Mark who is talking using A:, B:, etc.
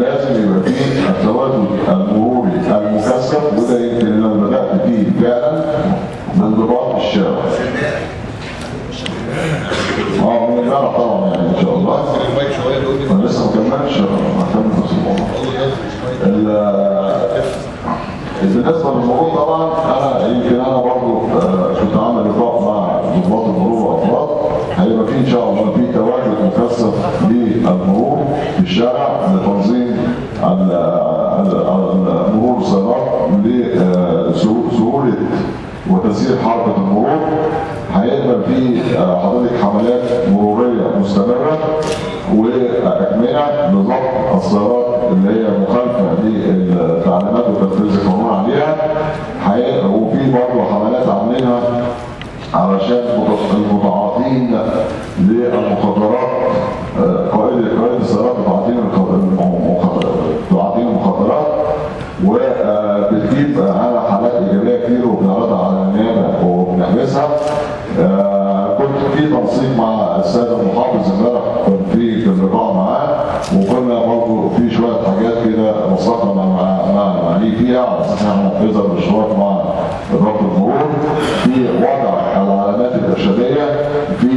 A: لازم يبقى فيه التواجد المروري المكثف، وده يمكن انا بدات فيه فعلا من ضباط الشارع. من امبارح طبعا يعني ان شاء الله. انا لسه ما كملتش، هكمل في الموضوع. بالنسبة للمرور طبعا انا يمكن انا برضه كنت عامل لقاء مع ضباط المرور وافراد، هيبقى في ان شاء الله في تواجد مكثف للمرور في الشارع لتنظيم المرور السيارات لسهوله وتسهيل حركة المرور. هيبقى في حضرتك حملات مروريه مستمرة واكمله لضبط السيارات اللي هي مخالفة للتعليمات وتنفيذ القانون عليها. وفي برضه حملات عاملينها علشان المتعاطين للمخدرات، قائد السيارات متعاطين المخدرات، وبتجيب على حالات ايجابية كتير وبنعرضها على النيابة وبنحبسها. كنت في تنسيق مع السيد المحافظ امبارح، كنت في لقاء معاه، وكنا برضه في شوية حاجات كده نسقنا مع المعني فيها على اساس ان احنا ننفذها بالاشتراك مع رابطه المرور في وضع العلامات الارشاديه، في